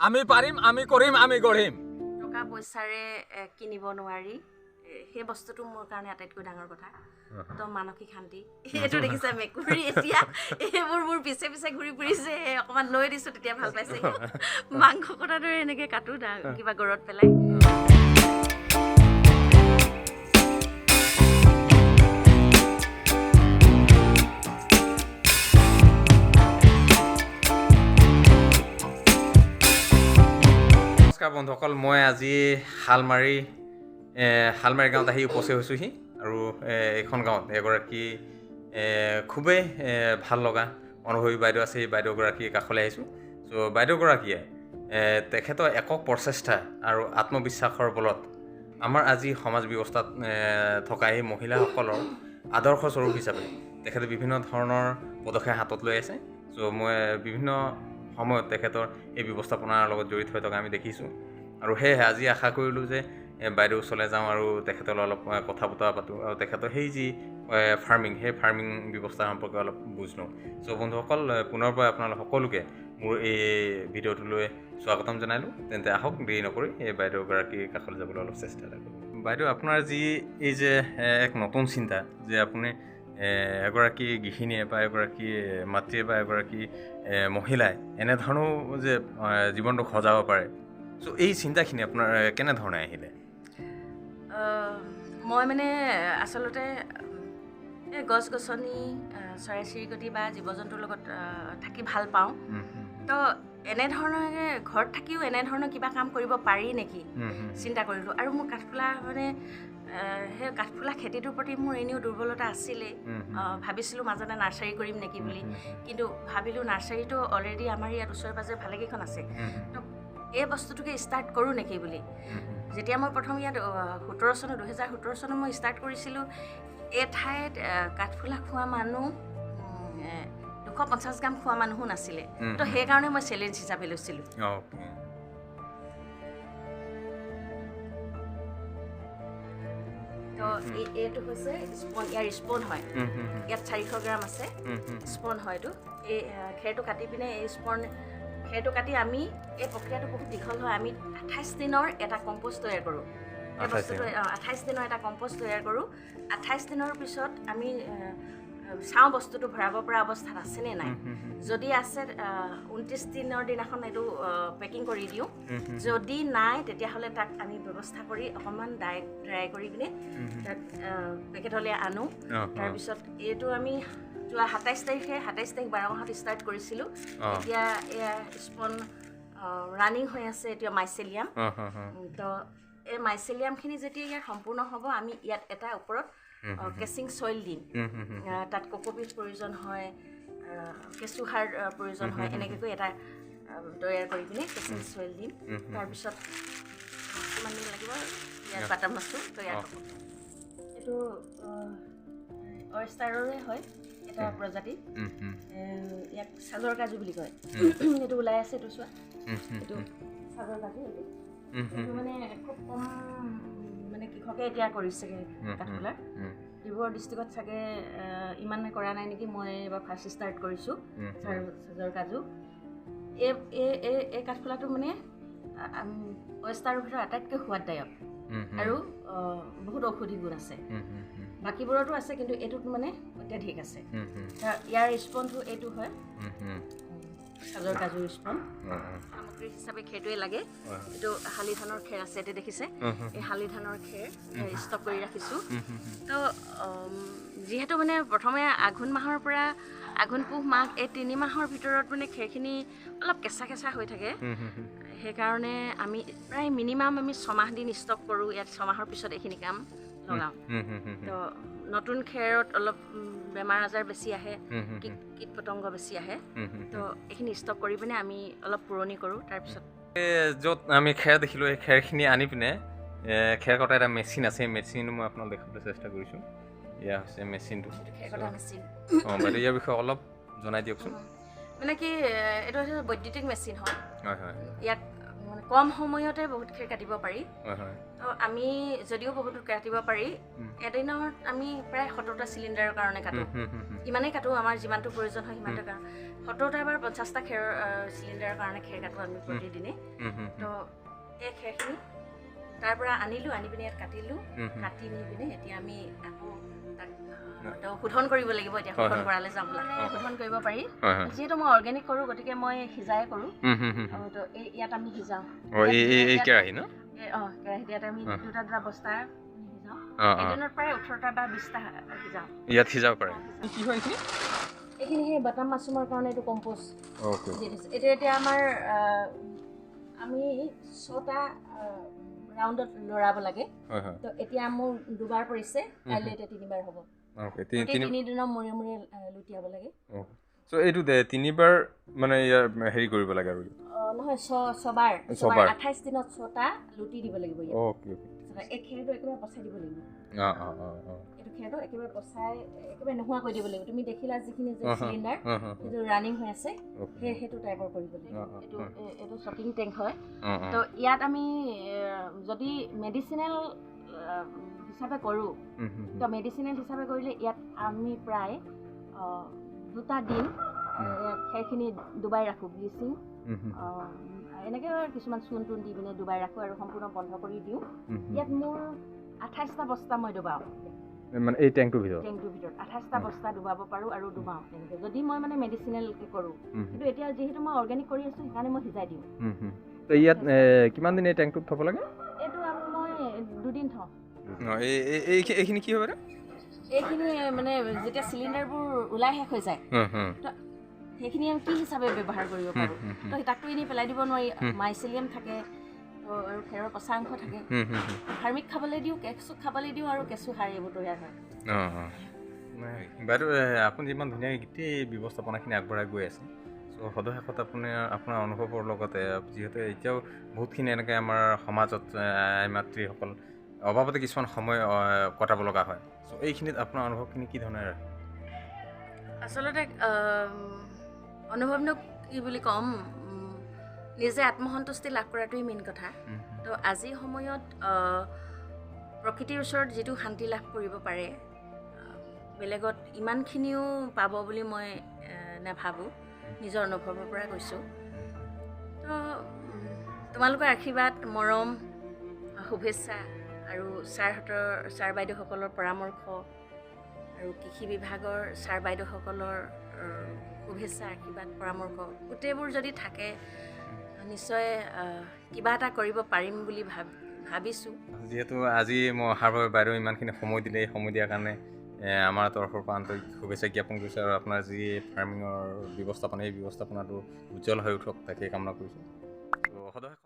আমি পাৰিম, আমি কৰিম, আমি গঢ়িম। টকা পইচাৰে কিনিব নোৱাৰি সেই বস্তুটো মোৰ কাৰণে আটাইতকৈ ডাঙৰ কথা। তো মানসিক শান্তি। এইটো দেখিছে মেকুৰী এতিয়া এইবোৰ মোৰ পিছে পিছে ঘূৰি ফুৰিছে, অকণমান লৈ দিছোঁ তেতিয়া ভাল পাইছে। মাংস কটাৰ দৰে এনেকৈ কাটো কিবা গৰত পেলাই। নমস্কাৰ বন্ধুসকল, মই আজি শালমাৰী গাঁৱত আহি উপস্থিত হৈছোঁহি আৰু এইখন গাঁৱত এগৰাকী খুবেই ভাল লগা অনুভৱী বাইদেউ আছে। এই বাইদেউগৰাকীৰ কাষলৈ আহিছোঁ। চ' বাইদেউগৰাকীয়ে তেখেতৰ একক প্ৰচেষ্টা আৰু আত্মবিশ্বাসৰ বলত আমাৰ আজি সমাজ ব্যৱস্থাত থকা এই মহিলাসকলৰ আদৰ্শ স্বৰূপ হিচাপে তেখেতে বিভিন্ন ধৰণৰ পদক্ষেপ হাতত লৈ আছে। চ' মই বিভিন্ন সময়ত তেখেতৰ এই ব্যৱস্থাপনাৰ লগত জড়িত হৈ থকা আমি দেখিছোঁ আৰু সেয়েহে আজি আশা কৰিলোঁ যে বাইদেউ ওচৰলৈ যাওঁ আৰু তেখেতৰ অলপ কথা বতৰা পাতোঁ আৰু তেখেতৰ সেই যি ফাৰ্মিং, সেই ফাৰ্মিং ব্যৱস্থা সম্পৰ্কে অলপ বুজ লওঁ। চ' বন্ধুসকল, পুনৰবাৰ আপোনালোক সকলোকে মোৰ এই ভিডিঅ'টোলৈ স্বাগতম জনালোঁ। তেন্তে আহক, দেৰি নকৰি এই বাইদেউগৰাকীৰ কাষলৈ যাবলৈ অলপ চেষ্টা এটা কৰোঁ। বাইদেউ, আপোনাৰ যি এই যে এক নতুন চিন্তা যে আপুনি এগৰাকী গৃহিণীয়ে বা এগৰাকী মাতৃয়ে বা এগৰাকী মহিলাই এনেধৰণেও যে জীৱনটো সজাব পাৰে, চ' এই চিন্তাখিনি আপোনাৰ কেনেধৰণে আহিলে? মই মানে আচলতে এই গছ গছনি, চৰাই চিৰিকটি বা জীৱ জন্তুৰ লগত থাকি ভাল পাওঁ। তো এনেধৰণে ঘৰত থাকিও এনেধৰণৰ কিবা কাম কৰিব পাৰি নেকি চিন্তা কৰিলোঁ। আৰু মোৰ কাঠফুলা মানে সেই কাঠফুলা খেতিটোৰ প্ৰতি মোৰ এনেও দুৰ্বলতা আছিলেই। ভাবিছিলোঁ মাজতে নাৰ্চাৰী কৰিম নেকি বুলি, কিন্তু ভাবিলোঁ নাৰ্চাৰীটো অলৰেডি আমাৰ ইয়াত ওচৰে পাঁজৰে ভালেকেইখন আছে, তো এই বস্তুটোকে ষ্টাৰ্ট কৰোঁ নেকি বুলি। যেতিয়া মই প্ৰথম ইয়াত 2017 চনত মই ষ্টাৰ্ট কৰিছিলোঁ, এই ঠাইত কাঠফুলা খোৱা মানুহ 250 গ্ৰাম খোৱা মানুহো নাছিলে। তো সেইকাৰণে মই চেলেঞ্জ হিচাপে লৈছিলোঁ। তো এইটো হৈছে স্পন, ইয়াৰ স্পন হয়, ইয়াত 400 গ্ৰাম আছে, স্পন হয় এইটো। এই খেৰটো কাটি পিনে এই স্পন খেৰটো কাটি আমি এই প্ৰক্ৰিয়াটো বহুত দীঘল হয়। আমি 28 দিনৰ এটা কম্প'ষ্ট তৈয়াৰ কৰোঁ। এই বস্তুটো 28 দিনৰ এটা কম্প'ষ্ট তৈয়াৰ কৰোঁ। 28 দিনৰ পিছত আমি চাওঁ বস্তুটো ভৰাব পৰা অৱস্থাত আছেনে নাই। যদি আছে 29 দিনৰ দিনাখন এইটো পেকিং কৰি দিওঁ। যদি নাই তেতিয়াহ'লে তাক আমি ব্যৱস্থা কৰি অকণমান ড্ৰাই কৰি পিনে তাক পেকেটলৈ আনো। তাৰপিছত এইটো আমি যোৱা 27 তাৰিখ 12 মাহত ষ্টাৰ্ট কৰিছিলোঁ। এতিয়া এয়া স্পন ৰানিং হৈ আছে এতিয়া মাইচেলিয়াম। তো এই মাইচেলিয়ামখিনি যেতিয়া ইয়াত সম্পূৰ্ণ হ'ব, আমি ইয়াত এটা ওপৰত কেচিং চইল দিম। তাত কক'পিট প্ৰয়োজন হয়, কেঁচু সাৰ প্ৰয়োজন হয়, এনেকৈ এটা তৈয়াৰ কৰি পিনে কেচিং চইল দিম। তাৰপিছত কিমান দিন লাগিব ইয়াত বাটাম মাছটো তৈয়াৰ হ'ব। এইটো অয়েষ্টাৰৰে হয় এটা প্ৰজাতি, ইয়াক চাজৰ কাজু বুলি কয়। এইটো ওলাই আছে, এইটো চোৱা, এইটো চাজৰ কাজু। এইটো মানে খুব কম মানে কৃষকে এতিয়া কৰিছেগৈ কাঠফুলাৰ। ডিব্ৰুগড় ডিষ্ট্ৰিক্টত চাগে ইমান কৰা নাই নেকি, মই এইবাৰ ফাৰ্ষ্ট ষ্টাৰ্ট কৰিছোঁ চাজৰ কাজু। এই এই কাঠফুলাটো মানে অয়েষ্টাৰৰ ভিতৰত আটাইতকৈ সোৱাদদায়ক আৰু বহুত ঔষধি গুণ আছে। বাকীবোৰতো আছে, কিন্তু এইটোত মানে অত্যাধিক আছে। ইয়াৰ স্পনটো এইটো হয় চাজৰ কাজুৰ স্পন। সামগ্ৰী হিচাপে খেৰটোৱে লাগে। এইটো শালি ধানৰ খেৰ আছে, এইটো দেখিছে, এই শালি ধানৰ খেৰ ষ্টক কৰি ৰাখিছোঁ। তো যিহেতু মানে প্ৰথমে আঘোণ মাহৰ পৰা আঘোণ পুহ মাঘ এই 3 মাহৰ ভিতৰত মানে খেৰখিনি অলপ কেঁচা কেঁচা হৈ থাকে, সেইকাৰণে আমি প্ৰায় মিনিমাম আমি 6 মাহ দিন ষ্টক কৰোঁ। ইয়াত 6 মাহৰ পিছত এইখিনি কাম লগাওঁ। তো নতুন খেৰত অলপ বেমাৰ আজাৰ বেছি আহে, কীট পতংগ বেছি আহে, তো এইখিনি ষ্টক কৰি পিনে আমি অলপ পুৰণি কৰোঁ। তাৰপিছত য'ত আমি খেৰ দেখিলোঁ, সেই খেৰখিনি আনি পিনে খেৰ কটা এটা মেচিন আছে, সেই মেচিনটো মই আপোনাক দেখাবলৈ চেষ্টা কৰিছোঁ। এয়া হৈছে মেচিনটো, খেৰ কটা মেচিন। অঁ বাইদেউ, ইয়াৰ বিষয়ে অলপ জনাই দিয়কচোন। মানে কি, এইটো হৈছে বৈদ্যুতিক মেচিন হয়। হয় হয়। ইয়াক মানে কম সময়তে বহুত খেৰ কাটিব পাৰি। তো আমি যদিও বহুত কাটিব পাৰি, এদিনত আমি প্ৰায় 70টা চিলিণ্ডাৰৰ কাৰণে কাটো, ইমানেই কাটো, আমাৰ যিমানটো প্ৰয়োজন হয় সিমানটো কাৰণে 70টা বা 50টা খেৰৰ চিলিণ্ডাৰৰ কাৰণে খেৰ কাটো আমি প্ৰতিদিনে। তো এই খেৰখিনি তাৰ পৰা আনিলোঁ, আনি পিনে ইয়াত কাটিলোঁ, কাটি নি পিনে এতিয়া আমি আকৌ তাক শোধন কৰিব লাগিব। এতিয়া শোধন কৰালে যাম, শোধন কৰিব পাৰি। যিহেতু মই অৰ্গেনিক কৰোঁ, গতিকে মই সিজাই কৰোঁ। তো এই ইয়াত আমি সিজাওঁ, অঁ কেৰাহীত ইয়াত আমি দুটা দুটা বস্তা সিজাওঁ। এদিনত প্ৰায় 18টা বা 20টা সিজাওঁ। ইয়াত সিজাব পাৰে। কি হয় এইখিনি? এইখিনি সেই বাটাম মাছৰুমৰ কাৰণে এইটো কম্প'জ। এইটো এতিয়া আমাৰ আমি 6টা ৰাউণ্ডত লৰাব লাগে। তো এতিয়া মোৰ 2বাৰ পৰিছে, কাইলৈ এতিয়া 3বাৰ হ'ব। তিনিদিনৰ মূৰে মূৰে লুটিয়াব লাগে। চ' এইটো 3বাৰ মানে ইয়াৰ হেৰি কৰিব লাগে আৰু নহয়, 6বাৰ, 28 দিনত 6টা লুটি দিব লাগিব। এই খেৰটো একেবাৰে পচাই দিব লাগিব। এইটো খেৰটো একেবাৰে পচাই একেবাৰে নোহোৱা কৰি দিব লাগিব। তুমি দেখিলা যিখিনি যে চিলিণ্ডাৰ সেইটো ৰানিং হৈ আছে, সেইটো টাইপৰ কৰিব লাগিব। এইটো শ্বকিং টেংক হয়। তো ইয়াত আমি যদি মেডিচিনেল হিচাপে কৰোঁ, তো মেডিচিনেল হিচাপে কৰিলে ইয়াত আমি প্ৰায় 2টা দিন খেৰখিনি ডুবাই ৰাখোঁ, ব্লিচিং এনেকৈ কিছুমান চূণ তুণ দি পিনে ডুবাই ৰাখোঁ আৰু সম্পূৰ্ণ বন্ধ কৰি দিওঁ। ইয়াত মোৰ 28টা বস্তা মই ডুবাওঁ, মানে এই টেংকটোৰ ভিতৰত, 28টা বস্তা ডুবাব পাৰোঁ আৰু ডুবাওঁ তেনেকৈ, যদি মই মানে মেডিচিনেল কৰোঁ। কিন্তু এতিয়া যিহেতু মই অৰ্গেনিক কৰি আছোঁ, সেইকাৰণে মই সিজাই দিওঁ। তো ইয়াত কিমান দিন এই টেংকটোত থ'ব লাগে? এইটো মই 2 দিন থওঁ। এইখিনি কি হ'ব? এইখিনি মানে যেতিয়া চিলিণ্ডাৰবোৰ ওলাই শেষ হৈ যায়, সেইখিনি আমি কি হিচাপে ব্যৱহাৰ কৰিব পাৰোঁ? তো তাকতো এনেই পেলাই দিব নোৱাৰি। মাইচেলিয়াম থাকে আৰু খেৰৰ পচা অংশ থাকে, ভাৰ্মিক খাবলৈ দিওঁ, কেঁচু খাবলৈ দিওঁ আৰু কেঁচু সাৰ এইবোৰ তৈয়াৰ হয়। বাইদেউ, আপুনি যিমান ধুনীয়াকৈ গোটেই ব্যৱস্থাপনাখিনি আগবঢ়াই গৈ আছে, চ' সদৌ শেষত আপুনি আপোনাৰ অনুভৱৰ লগতে, যিহেতু এতিয়াও বহুতখিনি এনেকৈ আমাৰ সমাজত আই মাতৃসকল অভাৱতে কিছুমান সময় কটাব লগা হয়, চ' এইখিনিত আপোনাৰ অনুভৱখিনি কি ধৰণে ৰাখে? আচলতে অনুভৱনো কি বুলি ক'ম, নিজে আত্মসন্তুষ্টি লাভ কৰাটোৱেই মেইন কথা। তো আজিৰ সময়ত প্ৰকৃতিৰ ওচৰত যিটো শান্তি লাভ কৰিব পাৰে, বেলেগত ইমানখিনিও পাব বুলি মই নাভাবোঁ, নিজৰ অনুভৱৰ পৰা কৈছোঁ। তো তোমালোকৰ আশীৰ্বাদ, মৰম, শুভেচ্ছা আৰু ছাৰহঁতৰ, ছাৰ বাইদেউসকলৰ পৰামৰ্শ আৰু কৃষি বিভাগৰ ছাৰ বাইদেউসকলৰ শুভেচ্ছা, আশীৰ্বাদ, পৰামৰ্শ গোটেইবোৰ যদি থাকে, নিশ্চয় কিবা এটা কৰিব পাৰিম বুলি ভাবিছোঁ। যিহেতু আজি মই অহাৰ বাবে বাইদেউ ইমানখিনি সময় দিলে, এই সময় দিয়াৰ কাৰণে আমাৰ তৰফৰ পৰা আন্তৰিক শুভেচ্ছা জ্ঞাপন কৰিছোঁ আৰু আপোনাৰ যি ফাৰ্মিঙৰ ব্যৱস্থাপনা, এই ব্যৱস্থাপনাটো উজ্জ্বল হৈ উঠক তাকেই কামনা কৰিছোঁ। ত' সদায়